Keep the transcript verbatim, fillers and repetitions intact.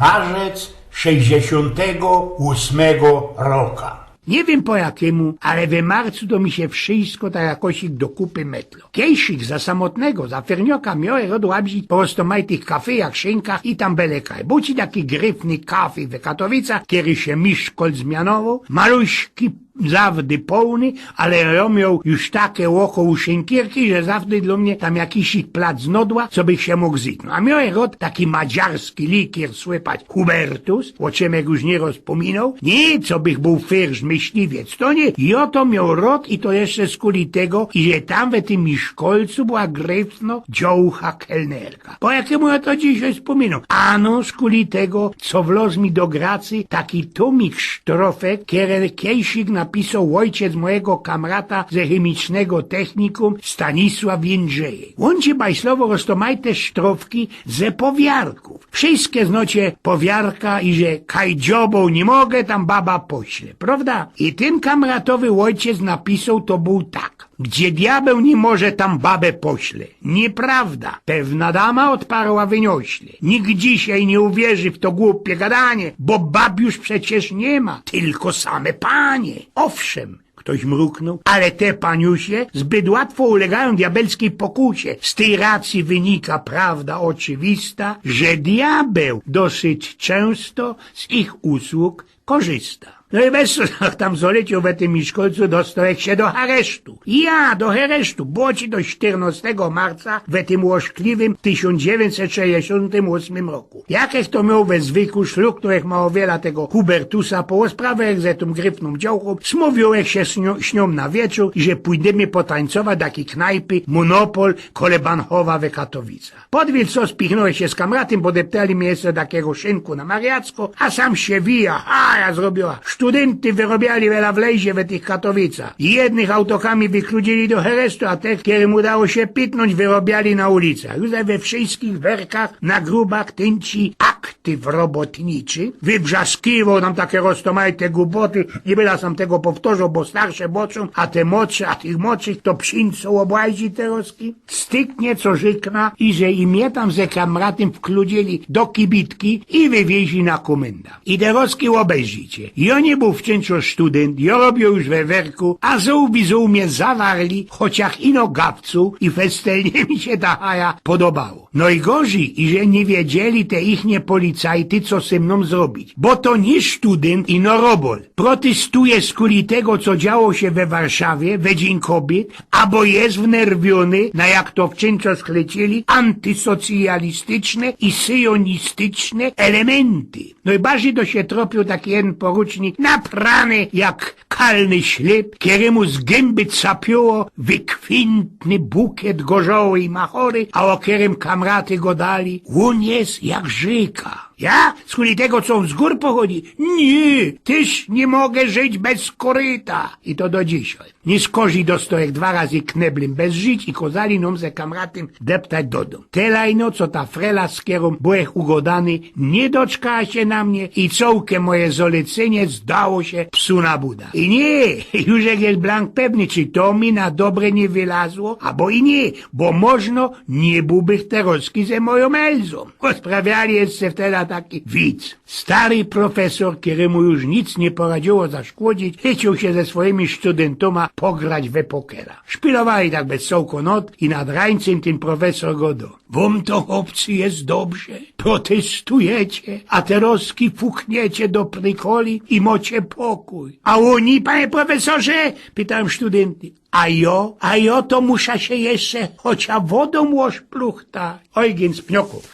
Marzec sześćdziesiątego ósmego roka. Niy wiym po jakimu, ale we marcu to mi sie wszysko tak jakosik do kupy metlo. Kejsik za samotnego, za fernioka miołech rod łazić po roztomajtych kafejach, szynkach i tam bele kaj. Bōł ci taki gryfny kafej we Katowicach, kery sie Miszkolc mianowoł, maluśki zawdy połny, ale jŏ mioł już take oko u szynkierki, że zawdy dlō mie tam jakisik plac znodła, co bych sie mōg zjyć. No a miołech rod taki madziarski likier, słypać, Hubertus, ô czym żech już niyroz pōminoł. Niy, co bych bōł fyrsz myśliwiec, to niy. Jŏ to mioł rod i to jeszcze skuli tego, iże tam we tym Miszkolcu była gryfno dziołcha kelnerka. Po jakimu jŏ to dzisiej spōminōm? Ano, skuli tego, co wlŏz mi do gracy taki tōmik sztrofek, kery kejsik napisoł ôjciec mojigo kamrata ze chymicznego technikōm, Stanisław Jindrzeje. Ôn ci bajslowoł roztomajte sztrofki ze powiarkōw. Wszyske znocie powiarka i że kaj dzioboł niy może, tam baba pośle, prŏwda? I tyn kamratowy ôjciec napisoł, to bōł tak: „Gdzie diabeł niy może, tam babę pośle”. „Niyprŏwda, pewna dama ôdparła wyniośle. Nikt dzisiej niy uwierzi w to głupie gadanie, bo bab już przecież niy ma, tylko same panie”. „Owszym”, ktoś mruknōł, „ale te paniusie zbyt łatwo ulegajōm diabelskij pokusie. Z tyj racji wynika prawda ôczywista, że diabeł dosyć czynsto z ich usług korzysta”. No i bez co, tam zolecioł we tym Miszkolcu, dostołech sie do haresztu. Ja, do haresztu, bōł ci do sztyrnostego marca we tym ôszkliwym tysiōnc dziewiyńćset sześćdziesiōntym ôsmym roku. Jakech to mioł we zwyku, szluknōłech mało wiela tego Hubertusa, połosprawiałech ze tōm gryfnōm dziołchōm, smōwiōłech sie z niōm, z niōm na wieczōr i że pōjdymy potańcować do takij knajpy Monopol kole Bahnhofa we Katowicach. Pod Wilcos pichnōłech sie z kamratym, podeptali mie jeszcze do takigo szynku na Mariacko, a sam sie wija, haja zrobiła. Sztudynty wyrobiali we Lawlejzie we tych Katowicach. Jednych autokami wykludzili do haresztu, a tych, kerym udało sie pitnōńć, wyrobiali na ulicach. Już we wszyskich werkach na grubak tynci aktyw robotniczy. Wybrzaskiwoł nam take roztomajte gupoty. Niy byda sam tego powtŏrzōł, bo starsze boczōm, a te młodsze, a tych młodszych to przińco ôbłazi terŏzki. Styknie, co rzykna, iże i mie tam ze kamratym wkludzili do kibitki i wywiezli na kōmynda. I terŏzki ôbejrzyjcie. Jŏ niy bōł wciynczŏ sztudynt, jŏ robioł już we werku, a zōł-wizōł mie zawarli, chociach ino gawcuł i festelnie mi sie ta haja podobało. Nojgorzij, iże niy wiedzieli te ichnie policajty, co ze mnōm zrobić. Bo to niy sztudynt, ino robol. Protystuje skuli tego, co działo sie we Warszawie, we Dziyń Kobiyt, abo je wnerwiōny na, jak to wciynczŏ sklecili, antysocjalistyczne i syjonistyczne elementy. Nojbardzij to sie tropiōł taki jedyn porucznik, naprany jak kalny ślyp, kerymu z gymby capiōło wykwintny bukiet gorzołej machory, a ô kerym kamraty godali: „Ôn je jak rzyka”. Ja? Skuli tego, co ôn z gōr pochodzi? Niy, tyż niy mogã żyć bez koryta. I to do dzisiej. Niyskorzij dostołech dwa razy kneblym bez żyć i kozali nōm ze kamratym deptać do dōm. Tela ino, co ta frela, z kerōm byłech ugodany, niy doczkała sie na mie i cołke moje zalecynie zdało sie psu na buda. I niy, już żech je blank pewny, czy to mi na dobre niy wylazło, abo i niy, bo możno niy bōłbych terŏzki ze mojōm Elzōm. Ôsprawiali jeszcze wteda taki wic. Stary profesor, kerymu już nic niy poradziyło zaszkodzić, chyciōł sie ze swojimi sztudyntōma pograć we pokera. Szpilowali tak bez cołko not i nad rańcym tyn profesor godo: „Wōm to, chopcy, je dobrze. Protystujecie, a terŏzki fukniecie do prykoli i mocie pokōj”. „A ôni, panie profesorze?” pytōm sztudynty. „A jŏ, a jŏ to musza sie jeszcze chocia wodōm ôszpluchtać”. Ojgyn z Pniokōw.